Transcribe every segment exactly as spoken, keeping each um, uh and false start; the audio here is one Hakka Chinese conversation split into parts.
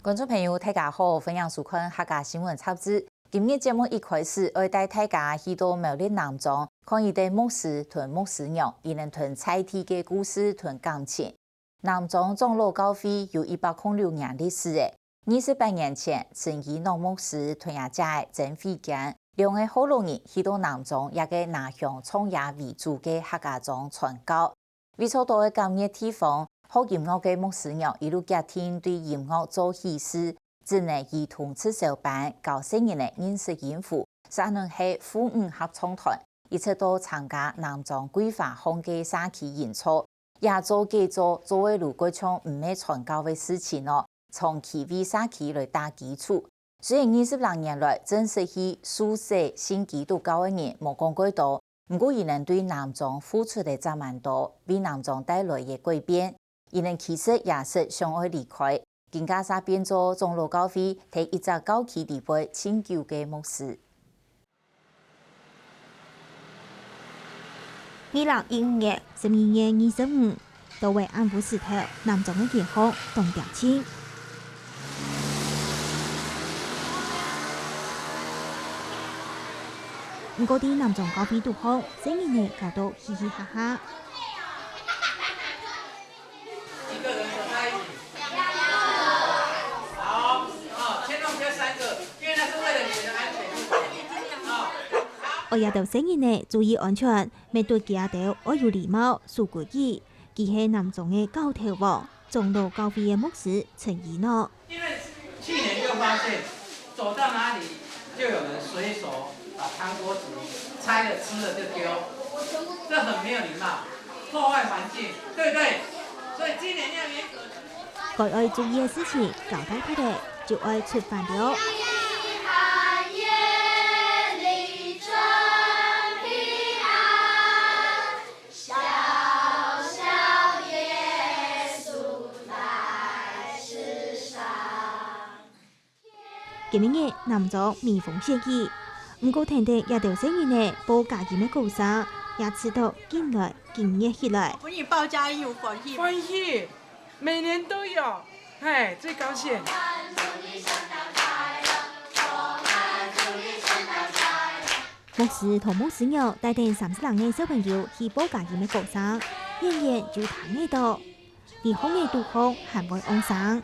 觀眾朋友，大家好，歡迎收看客家新聞雜誌。今日節目一開始，愛帶大家去到苗栗南庄，看一對牧師同牧師娘，佢等同在地个故事同感情。南庄長老教會有一百空六年歷史了。二十八年前，陳一諾牧師同阿姐仔曾慧娟，兩個學老人去到南庄這個拿香唱吔為主个客家庄傳教。 位在該个簡約地方，學音樂个牧師娘一路決定對音樂做起始，指定以童族小班教細人仔認識音符，煞等係婦女合唱團，一直到參加南庄桂花巷个社區營造，這做該做，做到如今像毋係傳教个事情哦，長期為社區來打基礎。 雖然二十零年來正式去受洗信基督教个人無講過多，毋過佢等對南庄付出个正蠻多，為南庄帶來个改變。佢等其實也係想愛離開，今下煞變做長老教會在一隻教區裡背盡久个牧師。 二零一五年十二月二十五，到位暗晡時頭，南庄个街巷當恬靜。毋過在南庄教會肚項，細人仔搞到嘻嘻哈哈。 一個人走在一起。好，好，千萬不要三個，因為那是為了你們的安全。好，好。愛這兜細人仔注意安全，乜對佢兜愛有禮貌、守規矩。佢係南庄个教頭王，長老教會个牧師陳一諾。因為去年就發現，走到哪裡就有人隨手把湯鍋子拆了吃了就丟，這很沒有禮貌。 破壞環境，對不對？所以今年要嚴格執行。該愛注意个事情交代忒了，就愛出發了。今晡日南庄微風細雨，毋過跈等這兜細人仔報佳音个鼓聲，也試著緊來緊熱起來。分你報佳音有歡喜無？歡喜，每年都有，嘿，最高興。牧師同牧師娘帶等三十零個小朋友去報佳音个鼓聲，遠遠就聽得著，在巷仔肚項還會昂聲。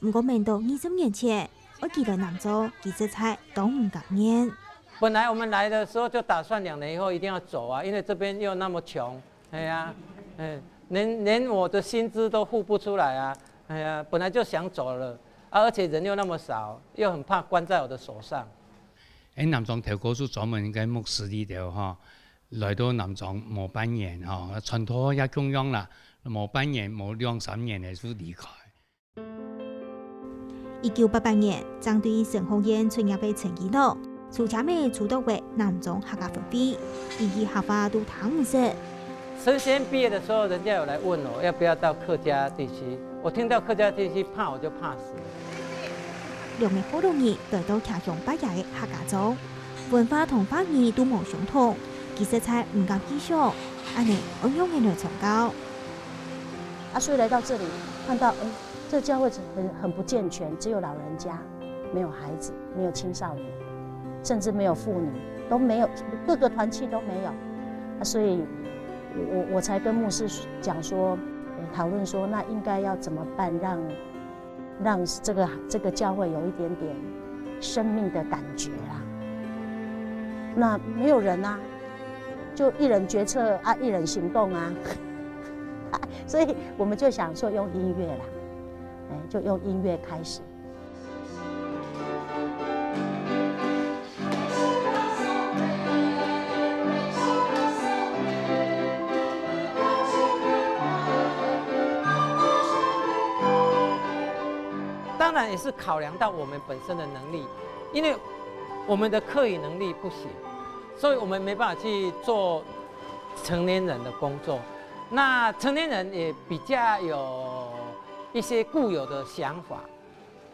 毋過，愐到二十年前，愛佢來南庄，佢實在當毋甘願。本來我們來的時候就打算兩年以後一定要走啊，因為這邊又那麼窮，哎呀，哎，連，連我的薪資都付不出來啊，哎呀，本來就想走了，啊，而且人又那麼少，又很怕關在我的手上。哎，南庄頭哥就專門一個牧師裡頭哈，來到南庄無半年哈，傳道也共樣啦，無半年、無兩三年个就離開。 一九八八年，正對神學院出業个陳一諾，出車仔就到位南庄客家分會，一句客話都聽毋識。神學院畢業的時候，人家有來問我要不要到客家地區，我聽到客家地區，怕我就怕死了。兩個學老人來到家鄉拜爺个客家庄，文化同話語都無相同，佢實在毋敢去想，恁呢愛仰般來傳教。啊，所以來到這裡，看到，哎， 這教會很，很不健全，只有老人家，沒有孩子，沒有青少年，甚至沒有婦女，都沒有，各個團契都沒有。啊，所以我，我，我才跟牧師講說，呃，討論說，那應該要怎麼辦，讓，讓這個，這個教會有一點點生命的感覺啦。那沒有人啊，就一人決策啊，一人行動啊。所以我們就想說用音樂啦，哎，就用音樂開始。當然也是考量到我們本身的能力，因為我們的客語能力不行，所以我們沒辦法去做成年人的工作。那成年人也比較有一些固有的想法，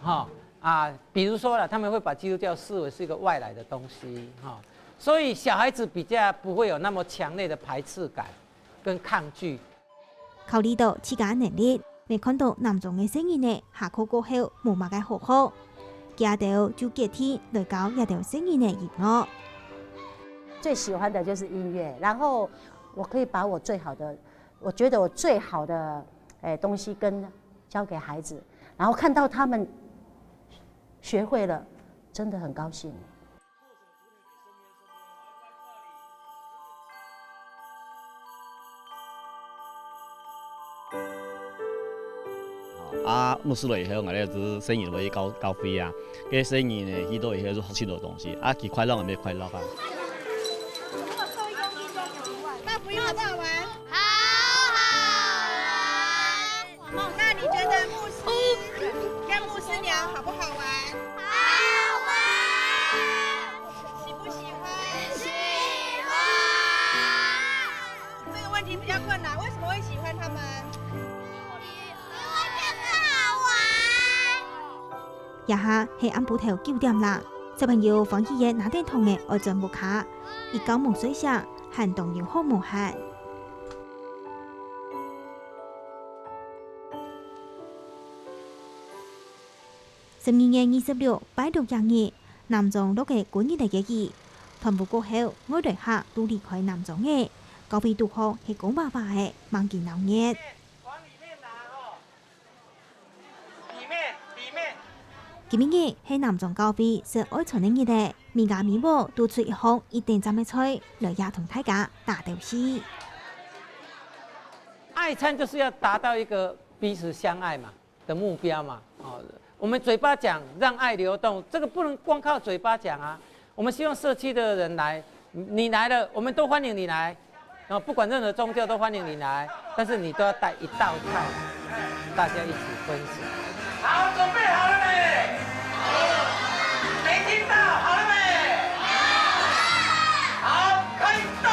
哈，啊，比如說啦，他們會把基督教視為是一個外來的東西，哈，所以小孩子比較不會有那麼強烈的排斥感跟抗拒。考慮到自家能力，也看到南庄个細人仔下課過後無麼个好學，佢兜就決定來教這兜細人仔音樂。最喜歡的就是音樂，然後我可以把我最好的，我覺得我最好的，哎，東西跟交給孩子，然後看到他們學會了，真的很高興。 啊，牧師了以後，𠊎兜就細人會教教會啊，該細人呢，去到以後就學習到東西，啊，佢快樂，𠊎也快樂啊。大福音好不好玩？好好玩。那你觉得牧师跟牧师娘好不好玩？好玩。喜不喜欢？喜欢。这个问题比较困难，为什么会喜欢他们？因为就是好玩。這下係暗晡頭九點啦，小朋友歡喜个拿等糖仔愛轉屋下，一覺無睡醒，還當有好無閒。 十二月二十六，拜六夜日，南庄落个幾日个个雨。斷烏過後，外來客都離開南庄仔，教會肚項係光煥煥个，吂幾鬧熱。今晡日係南庄教會設愛餐个日仔，每家每屋都出一項一等讚个菜，來這同大家打鬥敘。爱餐就是要达到一个彼此相爱嘛。 的目标嘛。哦，我们嘴巴讲让爱流动，这个不能光靠嘴巴讲啊。我们希望社区的人来，你来了，我们都欢迎你来。然后不管任何宗教都欢迎你来，但是你都要带一道菜，大家一起分享。好，准备好了没？没听到，好了没？好，开动。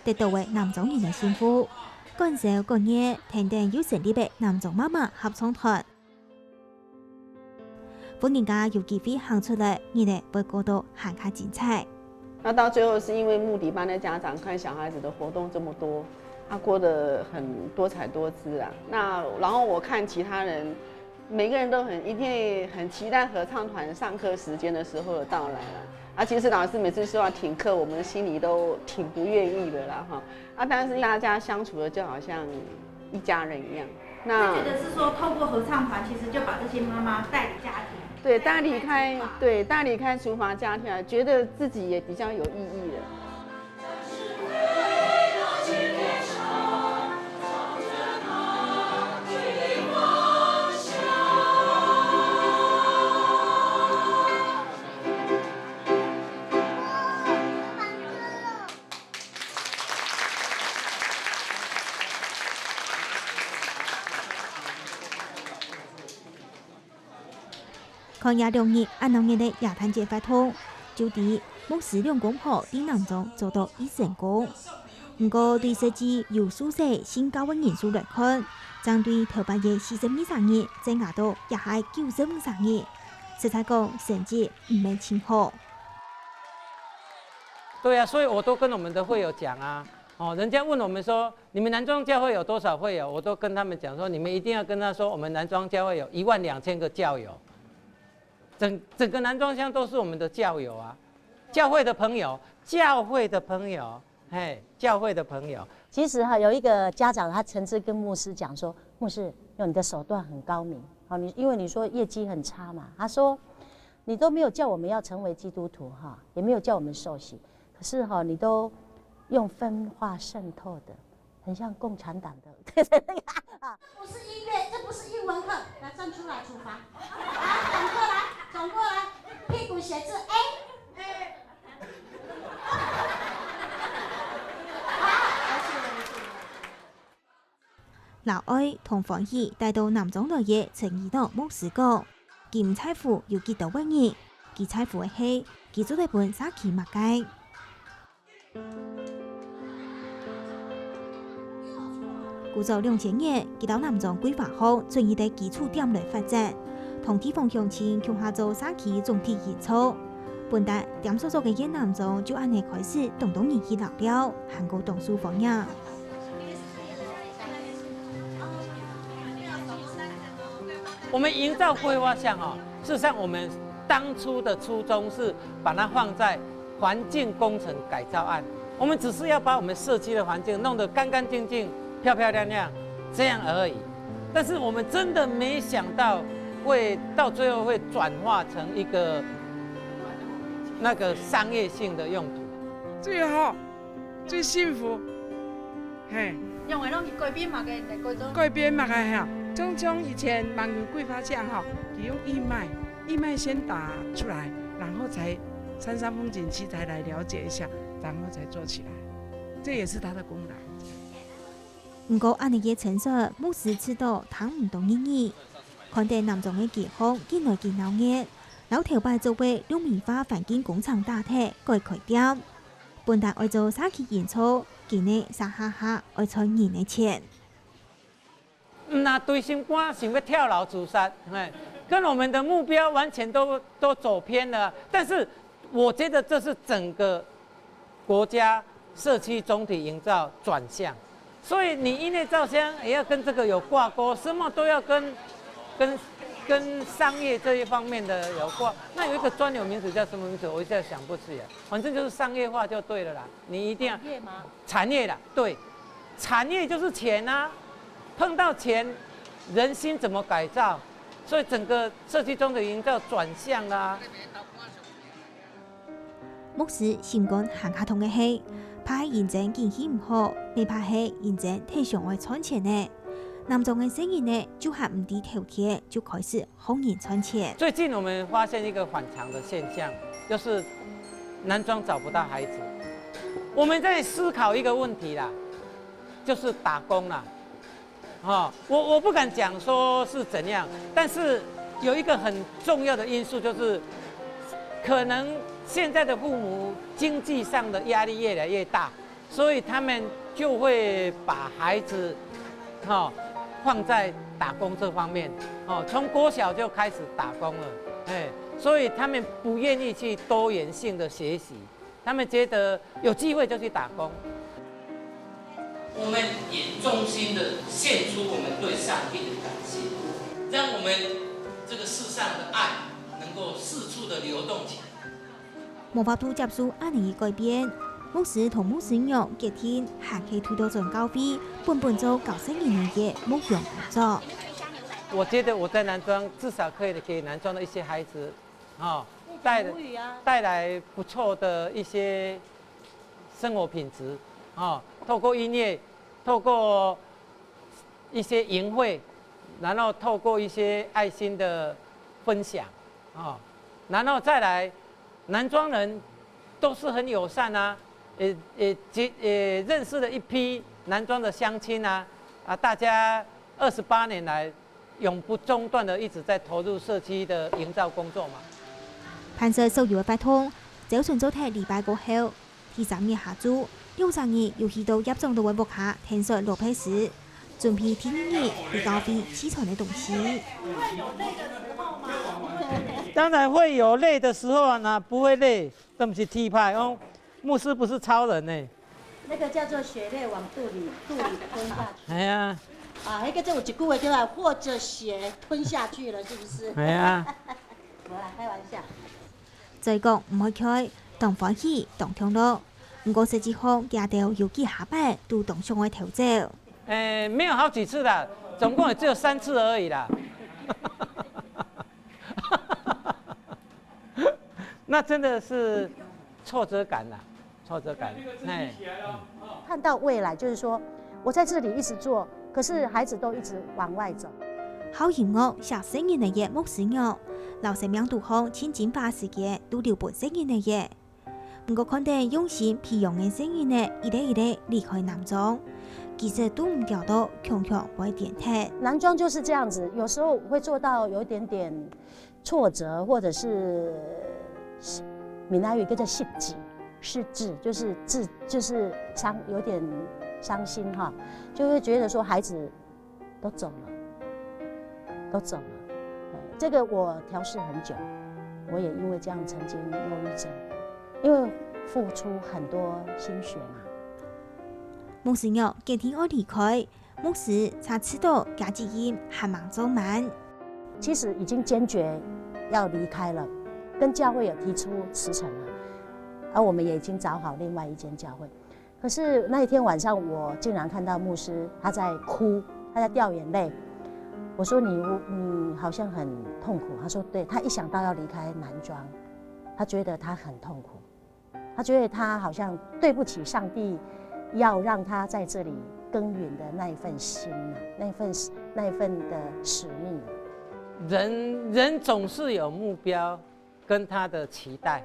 得到个南庄人个幸福，趕燒趕熱，跈等又成立个南庄媽媽合唱團。 分人家有機會行出來，日仔會過到還較精彩。那到最後是因為木笛班的家長看小孩子的活動這麼多，他過得很多彩多姿啊。那然後我看其他人，每個人都很一定很期待合唱團上課時間的時候的到來啊。啊，其實老師每次說要停課，我們心裡都挺不願意的啦，哈。啊，但是大家相處的就好像一家人一樣。 那就觉得是说，透过合唱团，其实就把这些妈妈带离家庭，对，大家离开，对，大家离开厨房家庭啊，觉得自己也比较有意义了。 看這兩日恁鬧熱个耶誕節活動，就知牧師兩公婆在南庄做到異成功。毋過對實際有受洗信教个人數來看，正對頭擺个四十二儕人增加到這下九十五儕人，實在講成績毋免盡好。 对啊，所以我都跟我们的会友讲啊，哦，人家问我们说，你们南庄教会有多少会友？我都跟他们讲说，你们一定要跟他说，我们南庄教会有一万两千个教友，整整个南庄乡都是我们的教友啊，教会的朋友，教会的朋友，嘿，教会的朋友。其实哈，有一个家长他曾经跟牧师讲说，牧师，用你的手段很高明，好，你因为你说业绩很差嘛，他说。 你都没有叫我们要成为基督徒哈，也没有叫我们受洗，可是哈，你都用分化渗透的，很像共产党的，对对对啊。不是音乐，这不是英文课，来站出来处罚，来转过来，转过来，屁股写字 A。摎愛同歡喜帶到南庄來个陳怡諾牧師講，佢毋在乎有幾多个人，佢在乎个係佢做得分社區麼个。 古早兩千年，佢摎南庄桂花巷成立个基礎點來發展，同地方鄉親共下做社區總體營造。本旦店所在个燕南庄就恁呢開始當多人去遶尞，還過當受歡迎。 我們營造桂花巷哦，事實上我們當初的初衷是把它放在環境工程改造案，我們只是要把我們社區的環境弄得乾乾淨淨、漂漂亮亮，這樣而已。但是我們真的沒想到會到最後會轉化成一個那個商業性的用途。最好 最幸福。嘿。用个攏是改變嘛，个人个改造。改變嘛个哈，像像以前網友桂花巷哈，佢用義賣，義賣先打出來，然後才山上風景區才來了解一下，然後才做起來，這也是他的功勞。毋過恁呢个陳述，牧師試著聽毋到意義。看得南庄个街巷緊來緊鬧熱，摎頭擺做个綠美化環境工程打忒，改開店。 本旦愛做社區營造，今日儕下下愛賺人个錢。嗯啊，對心肝想要跳樓自殺，嘿，跟我們的目標完全都，都走偏了。但是我覺得這是整個國家社區總體營造轉向，所以你一內照相也要跟這個有掛鉤，什麼都要跟，跟，跟商業這一方面的有掛。那有一個專有名詞叫什麼名詞？我一下想不起來。 反正就是商業化就對了啦，你一定要產業嗎？產業啦，對，產業就是錢啊，碰到錢，人心怎麼改造？所以整個社區總體營造轉向啦。牧師心肝還較痛个係，怕係認真景氣毋好，也怕係認真忒想愛賺錢呢。南庄个細人仔就還毋知頭天就開始 好人賺錢。最近我們發現一個反常的現象，就是南庄找不到孩子。我們在思考一個問題啦，就是打工啦。哈，我，我不敢講說是怎樣，但是有一個很重要的因素，就是可能現在的父母經濟上的壓力越來越大， 所以他們就會把孩子，哈，放在打工這方面，哦，從國小就開始打工了，哎，所以他們不願意去多元性的學習，他們覺得有機會就去打工。我們也衷心的獻出我們對上帝的感謝，讓我們這個世上的愛能夠四處的流動起來。 無法度接受恁呢个改變。牧師同牧師娘決定還係退到轉教會，本本做教細人仔个牧養工作。我覺得我在南庄至少可以給南庄的一些孩子，哦，帶，帶來不錯的一些生活品質，哦，透過音樂，透過一些營會，然後透過一些愛心的分享，哦，然後再來，南庄人都是很友善啊，也，也結，也認識了一批南庄的鄉親啊，啊，大家二十八年來永不中斷的一直在投入社區的營造工作嘛。盤算所有个活動，朝晨做忒禮拜過後， 第三日下晝，兩儕人又去到業長个屋下𢯭手蘿蔔絲，準備第二日去教會試穿个東西。當然會有累的時候啊，哪不會累？這毋係鐵牌哦，牧師不是超人呢。那個叫做血淚往肚裡，肚裡吞下去。哎呀，啊，那個就有一句話叫做"或者血吞下去了"，是不是？哎呀。我來開玩笑。 嘴講毋會開，當歡喜，當暢樂。毋過實際上，佢兜有幾下擺都當想愛偷走。誒，沒有好幾次啦，總共也只有三次而已啦。那真的是挫折感啦。 挫折感，嘿。看到未來，就是說，我在這裡一直做，可是孩子都一直往外走。好音樂、惜細人仔个牧師娘，摎生命路項盡精華時間都留分細人仔个。毋過看等用心培養个細人仔一個一個離開南庄，其實都毋曉得強強會癲忒。男裝就是這樣子，有時候會做到有一點點挫折，或者是閩南語叫做失志，失志就是自就是傷有點傷心哈，就會覺得說孩子都走了，都走了。哎，這個我調適很久，我也因為這樣曾經憂鬱症，因為付出很多心血嘛。牧師娘決定愛離開，牧師才知道厥責任還吂做滿。其實已經堅決要離開了，跟教會有提出辭呈了，而我們也已經找好另外一間教會。可是那一天晚上，我竟然看到牧師他在哭，他在掉眼淚。我說：“你你好像很痛苦。”他說：“對。”他一想到要離開男裝，他覺得他很痛苦。 他覺得他好像對不起上帝，要讓他在這裡耕耘的那一份心啊，那一份那一份的使命。人人總是有目標跟他的期待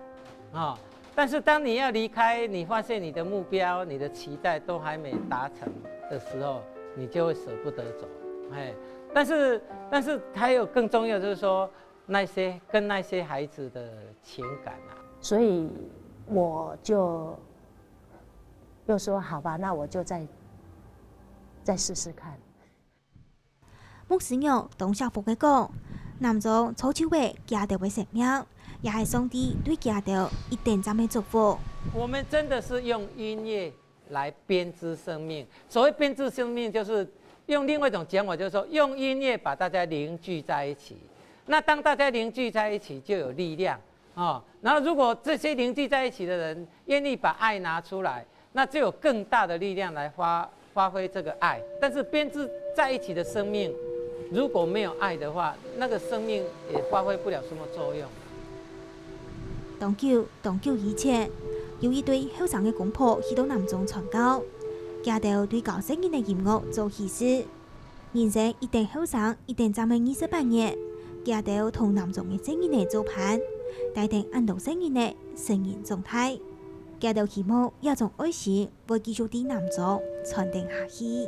啊，但是當你要離開，你發現你的目標、你的期待都還沒達成的時候，你就會捨不得走。哎，但是但是還有更重要，就是說那些跟那些孩子的情感啊。所以我就又說好吧，那我就再再试试看。牧師娘當惜福个講，男裝造就个佢兜个生命，也係上帝對佢兜一點站个祝福。我们真的是用音乐来编织生命。所谓编织生命，就是用另外一种讲法，就是说用音乐把大家凝聚在一起。那当大家凝聚在一起，就有力量哦。然后如果这些凝聚在一起的人愿意把爱拿出来，那就有更大的力量来发发挥这个爱。但是编织在一起的生命，如果没有爱的话，那个生命也发挥不了什么作用。当久当久以前，有一對後生个公婆去到南庄傳教，佢兜對教細人个音樂做起事。人生一等後生，一等站个二十八年，佢兜同南庄个細人仔做伴，帶等恁多細人仔成人長大。佢兜希望這種愛心會繼續在南庄傳承下去。